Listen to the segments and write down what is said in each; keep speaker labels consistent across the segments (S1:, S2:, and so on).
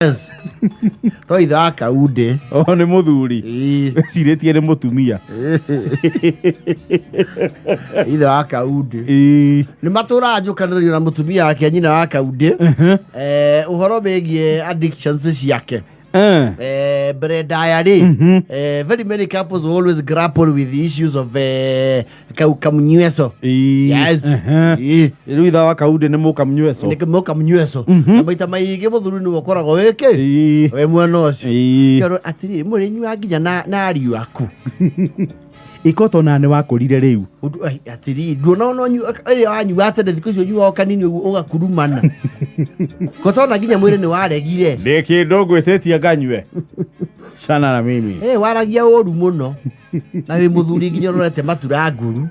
S1: Yes. To ithe wa kaundĩ.
S2: O nĩ mũthuri.
S1: Ĩĩ.
S2: Wĩcirĩtie nĩ mũtumia.
S1: Ithe wa kaundĩ.
S2: Ĩĩ.
S1: Nĩ matũraga njũkanĩrĩrio na mũtumia wake nyina wa kaundĩ. Ũhoro wĩgiĩ addictions ciake. Mbere ndaya rĩ, very many couples always grapple with the issues of kamunyweso.
S2: Ĩĩ.
S1: Yes. Ĩĩ.
S2: Rĩu ithe wa kaundĩ nĩ mũkamnyweco.
S1: Nĩ mũkamnyweso. Na maita maingĩ mũthuri nĩwe ũkoragwo wĩkĩ wĩ mwena ũcio. Kĩoro atĩrĩrĩ, mũrĩnyuaga nginya na ariũ aku.
S2: Ikoto na nĩ wakũrire rĩu.
S1: Ũndũ- ai, atĩrĩrĩ, nduona ona ĩrĩa wanyua tene thikũ icio ũnyuaga o kanini ũguo ũgakurumana. Kotona nginya mwĩrĩ nĩ waregire.
S2: Ndĩ kĩndũ ngwĩtĩtie nganyue. Cana na mimi.
S1: Eh, waragia ũru mũno. Na wĩ mũthuri nginya ũrorete matura nguru.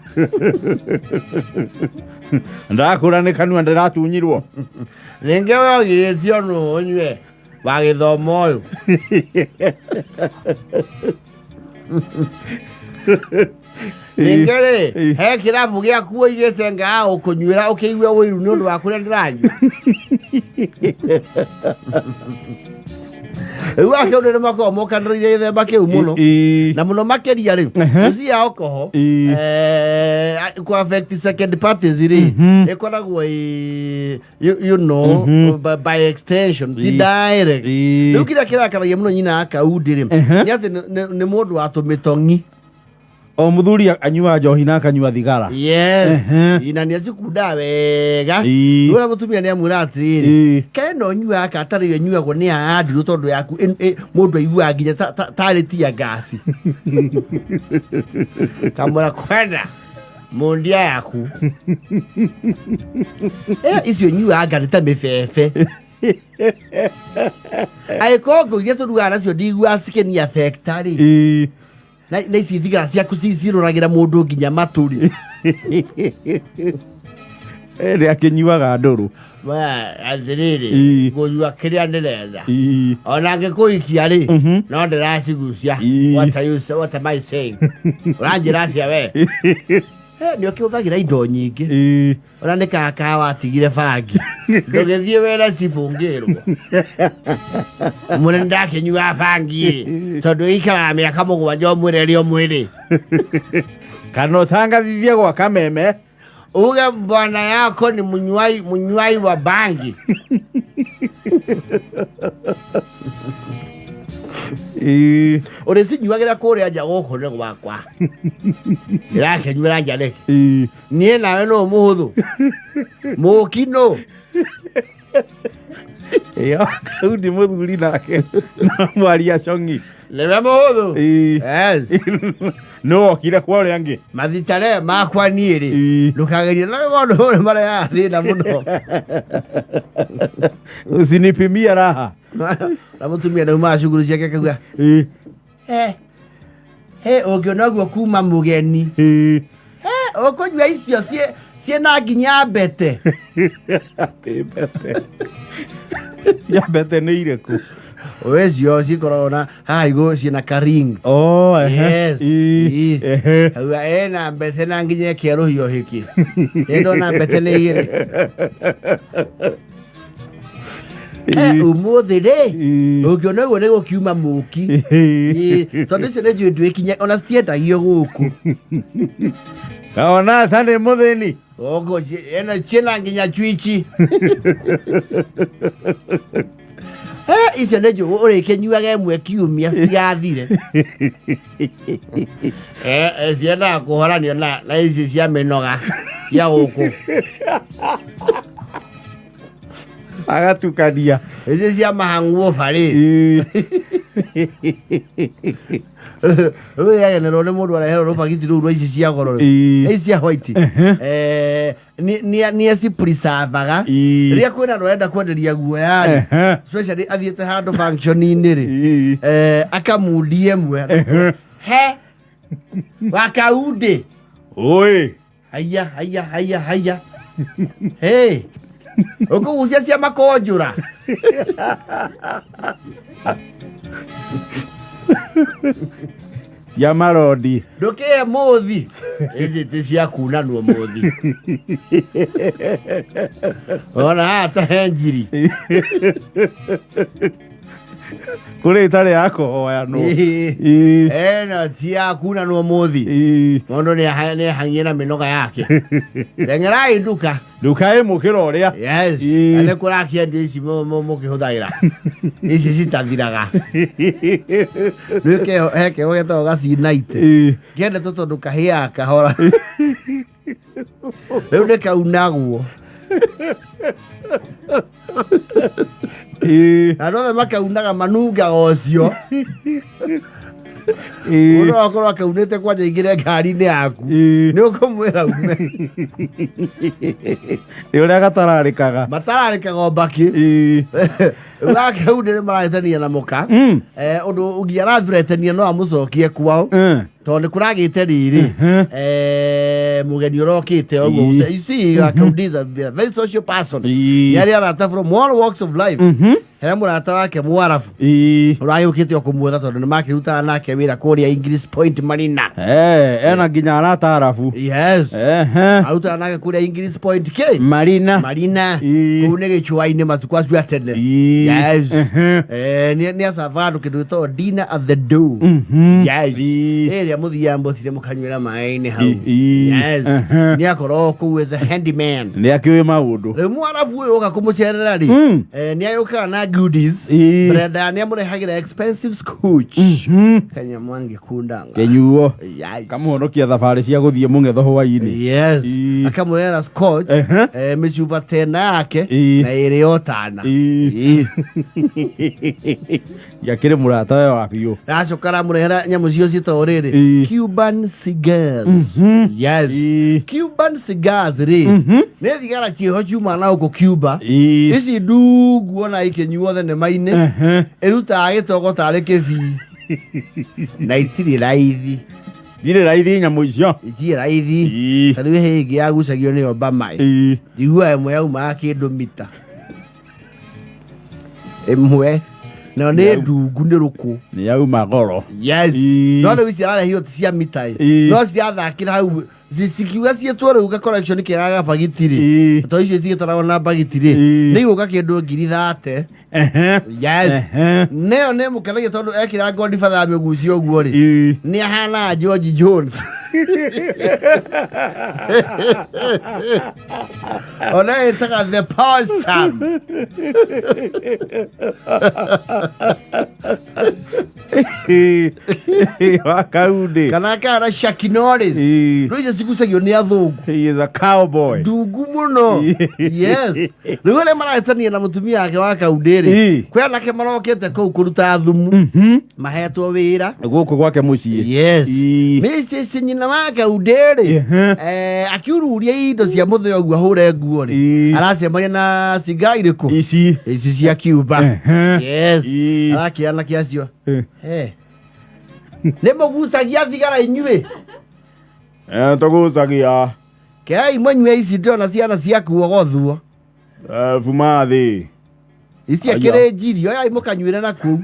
S2: Ndakũra nĩ kanua ndĩratunyirwo.
S1: Rĩngĩ we ũgirĩtio nũ ũnyue wa gĩthomo ũyũ. Rĩngĩ rĩ, he kĩrabu gĩaku ũigĩte ngaga gũkũnyuĩra ũkĩigue ũiru nĩ ũndũ wa kũrĩa ndĩranyua. Rĩu akĩũndũ nĩ makoragwo mokanĩrĩire gĩthemba kĩu mũno.
S2: Ĩĩ.
S1: Na mũno makĩria rĩ, ici ya alcohol, kũ affect second parties rĩ, ĩkoragwo ĩ by extension, ti direct. Rĩu kĩrĩa kĩrakaragia mũno nyina wa kaundĩ rĩ, nĩ atĩ nĩ mũndũ wa tũmĩtong'i.
S2: O mũthuri anyuaga njohi na akanyua thigara.
S1: Yes. Na nĩ acikundaga wega. Rĩu mũtumia nĩ amwĩra atĩrĩrĩ, kaĩ no nyuaga ka tarĩ yo ĩnyuagwo nĩ ya Andrew tondũ yaku mũndũ aiguaga nginya tarĩ tia ngasi. Kamwĩra kwenda mundia yaku. Icio nyuaga nĩ ta mĩbebe. Angĩkorwo ngũ iria tũrugaga nacio ndiguaga cikĩni affect rĩ. Na ici thigara ciaku cirũragĩra mũndũ nginya matũri.
S2: Nĩ akĩnyuaga ndũrũ.
S1: We, atĩrĩrĩ, ngũnyua kĩrĩa ndĩrenda. Ona ngĩkũhikia rĩ, no ndĩracigucia. What are you say, what am I saying? Ũranjĩra atĩa we? Nĩ ũkĩhũthagĩra indo nyingĩ. Ona nĩ kaka watigire bangi. Ndũgĩthiĩ wĩra cibũ ngĩrwo. Mũrĩ ndakĩnyua bangi ĩ. Tondũ ĩikaraga mĩaka 7 ũmwĩre ĩrĩ o mwĩrĩ.
S2: Kana ũtangathithie gwa kameme.
S1: Uge bwana yako ni munyuai wa bangi. Ũrĩcinyuagĩra kũrĩa nja gũkũ nĩ gwakwa. Ndĩrakĩnyuĩra nja nĩkĩ? Niĩ nawe nũ mũhũthũ? Mũki nũ?
S2: Ĩyo, kau nĩ mũthuri nake na mwaria cong'i.
S1: Nĩwe mũhũthũ? Yes.
S2: Nĩ wokire kwa ũrĩa angĩ?
S1: Mathitare makwa niĩ rĩ. Ndũkagerie na maũndũ marĩa marehaga thĩna mũno.
S2: Usinipimia raha.
S1: Na mũtumia ndaumaga cukuru ciake akauga, He, ũngĩona ũguo kuma mũgeni. He, ũkũnyua icio ciĩna nginya mbete.
S2: Atĩ mbete. Cia mbete nĩ irĩkũ?
S1: Ũcio cikoragwo na haha igũrũ ciĩna ka ring.
S2: Oh, ehe.
S1: Yes.
S2: Ĩĩ. Ehe.
S1: Auga ena mbete na nginya ĩkerũhio hĩki. Nĩ ndona mbete nĩ igĩrĩ. Ũmũthĩ rĩ, ũngĩona ũguo nĩ gũkiuma mũki. Tondũ icio nĩ njũĩ ndwĩkinya ona citiendagio gũkũ.
S2: Kaona ta nĩ mũthĩni.
S1: Gũkũ ĩno ciĩna nginya chwichi. Icio nĩ njũgũ ũrĩkĩnyuaga ĩmwe kiumia citigathire. Ciendaga kũhoranio na ici cia mĩnoga cia gũkũ.
S2: Agatukania.
S1: Ici cia mahang'uo barĩ. Rĩu rĩagenerwo nĩ mũndũ areherwo rũbagiti rũu rwa ici cia goro rĩ. Ici cia white. Nĩ acipreservaga. Rĩrĩa kwĩna andũ arenda kwenderia guoya rĩ, especially athiĩte handũ function-inĩ rĩ, akamundi ĩmwe. He, wakaundĩ.
S2: Oi.
S1: Haiya, haiya, haiya, haiya. Hey. Ũkũgucia cia makonjũra.
S2: Cia marondi.
S1: Ndũkĩe mũthi. Ici ti cia kunanwo mũthi. Ona haha ta he njiri.
S2: Kũrĩ ĩtarĩ ya kũhoyanwo.
S1: Ĩĩ.
S2: Ĩĩ.
S1: Ĩno ti ya kunanwo mũthi.
S2: Ĩĩ.
S1: Mũndũ nĩahang'ie na mĩnoga yake. Teng'erai nduka.
S2: Nduka ĩ mũkĩra ũrĩa.
S1: Yes.
S2: Ĩĩ.
S1: Na nĩ kũrakĩendio ici mũkĩhũthagĩra. Ici citathiraga. Rĩu he kĩo getagwo gacinaite.
S2: Ĩĩ.
S1: Kĩendetwo tondũ kahĩaga kahora. Rĩu nĩ kaunagwo.
S2: Ĩĩ.
S1: Na andũ othe makaunaga manungaga ũcio.
S2: Ĩĩ.
S1: Mũndũ akorwo akaunĩte kwanja ingĩre ngari-inĩ yaku.
S2: Ĩĩ.
S1: Nĩ ũkũmwĩra ume.
S2: Nĩ ũrĩa gatararĩkaga.
S1: Matararĩkaga o mbakĩ.
S2: Ĩĩ.
S1: Gakaunĩ nĩ marahĩtania na mũka. Ũndũ ũngĩ arathuretania no amũcokie kwao. Tondũ nĩ kũragĩte rĩrĩ mũgeni ũrokĩte ũguo. You see, Gakaũndĩ is a very social person.
S2: Ĩĩ.
S1: Nĩ arĩ arata from all walks of life. He mũrata wake Mwarabu
S2: Ĩĩ.
S1: ũragĩũkĩte o kũmuetha tondũ nĩ makĩrutaga nake wĩra kũrĩa English Point Marina.
S2: Eh, ena nginya arata arabu.
S1: Yes.
S2: Ehe.
S1: Arutaga nake kũrĩa English Point K
S2: Marina.
S1: Marina.
S2: Ĩĩ.
S1: Kũu nĩ gĩcũa-inĩ matukũ acio a tene.
S2: Ĩĩ.
S1: Yes.
S2: Ehe.
S1: Nĩ acaba andũ kĩndũ gĩtagwo dinner at the door. Yes.
S2: Ĩĩ.
S1: Ĩrĩa mũthiaga mũthire mũkanyuĩra maĩ-inĩ hau.
S2: Ĩĩ.
S1: Yes.
S2: Ehe.
S1: Nĩ akorwo kũu as a handyman.
S2: Nĩ akĩũĩ maũndũ.
S1: Rĩu Mwarabu ũyũ ũka kũmũcerera rĩ, nĩ agĩũkaga na goodies.
S2: Ĩĩ.
S1: Brenda nĩ amũrehagĩra expensive scotch. Kanyamũ angĩkundanga.
S2: Kĩnyuo.
S1: Yes.
S2: Kamũhonokia thabarĩ cia gũthiĩ mũng'etho hwainĩ.
S1: Yes.
S2: Ĩĩ.
S1: Akamũrehera scotch.
S2: Ehe.
S1: Mĩcuba tena yake
S2: Ĩĩ.
S1: na ĩrĩ o tana.
S2: Ĩĩ.
S1: Ĩĩ.
S2: Yakĩrĩ mũrata we wa biũ.
S1: Aracoka aramũrehera nyamũ cio ciĩtagwo rĩrĩ
S2: Ĩĩ.
S1: Cuban cigars. Yes.
S2: Ĩĩ.
S1: Cuban cigars rĩ, nĩ thigara ciĩho ciumaga na gũkũ Cuba.
S2: Ĩĩ.
S1: Ici ndungu ona ikĩnyuo thenema-inĩ
S2: Ehe.
S1: ĩrutaga gĩtogo tarĩ kĩbii na itirĩ raithi.
S2: Ndirĩ raithi nyamũ icio.
S1: Itirĩ raithi.
S2: Ĩĩ.
S1: Ta rĩu he ĩngĩ yagucagio nĩ Obama ĩ.
S2: Ĩĩ.
S1: Njiguaga ĩmwe yaumaga kĩndũ mita ĩmwe nayo nĩ ndungu nĩ rũkũ.
S2: Nĩ yauma goro.
S1: Yes.
S2: Ĩĩ.
S1: No rĩu ici ararehirwo ti cia mita ĩ.
S2: Ĩĩ.
S1: No cirathakĩra hau cikiuga ciĩtwo rĩu ga collection kega ga bagiti rĩ.
S2: Ĩĩ.
S1: Tondũ icio cigĩtaragwo na bagiti rĩ.
S2: Ĩĩ.
S1: Nĩ igũka kĩndũ 30,000.
S2: Ehe.
S1: Yes.
S2: Ehe.
S1: Nĩyo nĩ mũkenagia tondũ ekĩra Godfather ya mĩgucio ũguo rĩ.
S2: Ĩĩ.
S1: Nĩ ahanaga George Jones. Ona ĩtaga the possum.
S2: Wa kaundĩ.
S1: Kana kana Chuck Norris.
S2: Ĩĩ.
S1: Rĩu icio cigucagio nĩ athũngũ.
S2: He is a cowboy.
S1: Ndungu mũno. Yes. Rĩu arĩa marahĩtania na mũtumia wake wa kaundĩ rĩ.
S2: Ĩĩ.
S1: Kwĩ anake marokĩte kũu kũruta thumu. Mahetwo wĩra.
S2: Gũkũ gwake mũciĩ.
S1: Yes.
S2: Ĩĩ.
S1: Mrs. nyina wa kaundĩ rĩ.
S2: Ehe.
S1: Akiururia indo cia mũthee ũguo ahũre nguo rĩ.
S2: Ĩĩ.
S1: Aracemania na ciga irĩkũ?
S2: Ici.
S1: Ici cia Cuba.
S2: Ehe.
S1: Yes.
S2: Ĩĩ.
S1: Arakĩra anake acio.
S2: Eh.
S1: Nĩ mũgucagia thigara inyuĩ.
S2: Tũgucagia.
S1: Kei mũnyue ici ndĩrona ciana cia kuogothwo.
S2: Buma thĩ.
S1: Ici
S2: Aya.
S1: akĩrĩ njiri oyai mũkanyuĩre na kũu.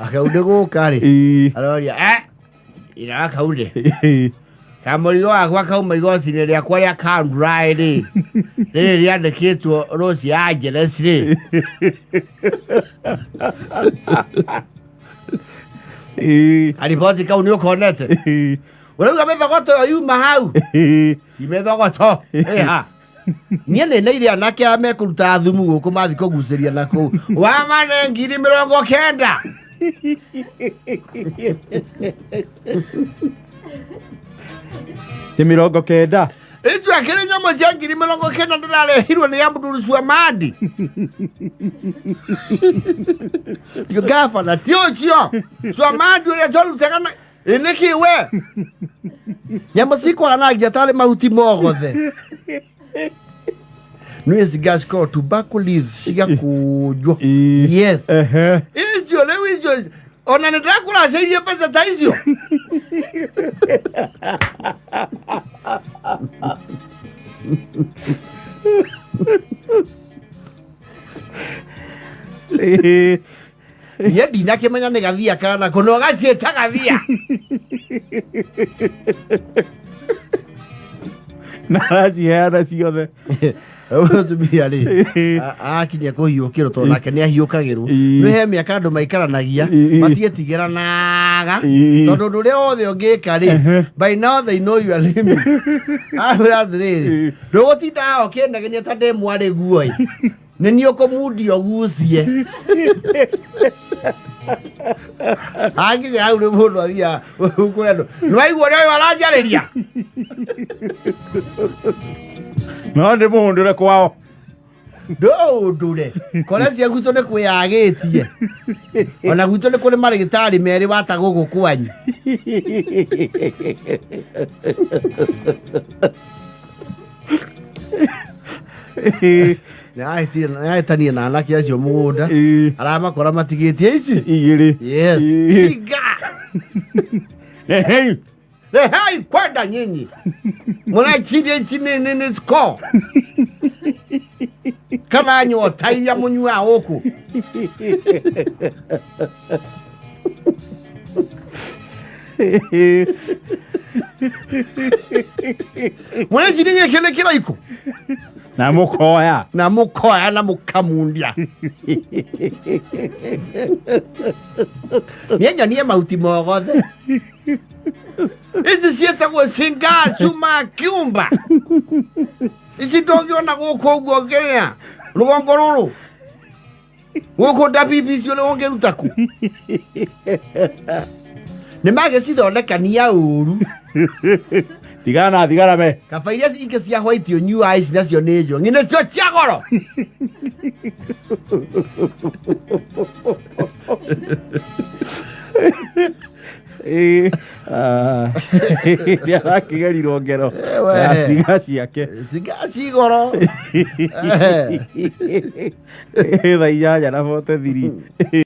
S1: Akaundĩ gũka rĩ.
S2: Ĩĩ.
S1: Aroria ira akaundĩ. Kamũrigo gakwa kauma igoti-inĩ rĩakwa rĩa Country rĩ. Rĩrĩ rĩandĩkĩtwo Los Angeles rĩ.
S2: Ĩĩ.
S1: Kariboti kau nĩ ũkonete.
S2: Ĩĩ.
S1: Ũrauga mĩthogoto ĩyo yuma hau.
S2: Ĩĩ.
S1: Ti mĩthogoto. Ĩha. Niĩ nĩ neire anake aya mekũruta thumu gũkũ mathiĩ kũgucĩria na kũu. Wamane 90,000.
S2: Ti 90.
S1: Icio akĩrĩ nyamũ cia 90,000 ndĩrarehirwo nĩ Abdul Swamadi. Ndio gavana ti ũcio. Swamadi ũrĩa twarutaga na Ĩ nĩkĩ we? Nyamũ cikwaranagia tarĩ mahuti mogothe. Nĩ ciga cikorwo tobacco leaves cigakũnjwo.
S2: Ĩĩ.
S1: Yes.
S2: Ehe.
S1: Icio rĩu icio ona nĩ ndĩrakũracĩirie mbeca ta icio.
S2: Ĩĩ.
S1: Niĩ ndinakĩmenya nĩ gathia kana kũ no gaciĩta gathia.
S2: Na araciheana ciothe.
S1: Mũtumia rĩ akinyia kũhiũkĩrwo tondũ nake nĩ ahiũkagĩrwo. Nĩ he mĩaka andũ maikaranagia matigĩtigĩranaga tondũ ũndũ ũrĩa wothe ũngĩka rĩ, by now they know your limit. Akwĩra atĩrĩrĩ, ndũgũtinda haha ũkĩnegenia ta ndĩ mwarĩ guo-ĩ, nĩ niĩ ũkũmundia ũgucie. Akinya hau nĩ mũndũ athiaga kũrĩ andũ, nĩ waigua ũrĩa ũyũ aranjarĩria.
S2: No ndĩ mũhũndũre kwao.
S1: Ndũũndũre kore cia gwitũ nĩ kwĩyagĩtie, ona gwitũ nĩ kũrĩ marĩgĩtarĩ merĩ wata gũkũ kwanyu. Nĩahĩtanie na anake acio mũgũnda, aramakora matigĩtie ici
S2: igĩrĩ.
S1: Yes. Ciga.
S2: Rehei.
S1: Rehei kwenda nyinyi mũraiciria ici nĩ score kana nyota iria mũnyuaga gũkũ. Mũreciria gĩkĩ nĩ kĩraikũ.
S2: Na mũkoya.
S1: Na mũkoya na mũkamundia niĩ nyonie mahuti mogothe. Ici ciĩtagwo cinga cuma kiumba, ici ndũngĩona gũkũ ũguo ngĩrĩa rũgongo rũrũ gũkũ ndabibi icio nĩ ũngĩruta ku nĩ magĩcithondekania ũru.
S2: Tigana na thigara we.
S1: Kaba iria ingĩ cia white ũnyuaga ici nacio nĩ njong'i nĩcio cia goro.
S2: Nĩ arakĩgerirwo ngero
S1: we.
S2: ya ciga ciake.
S1: Ciga cigoro.
S2: Thaa 8:43.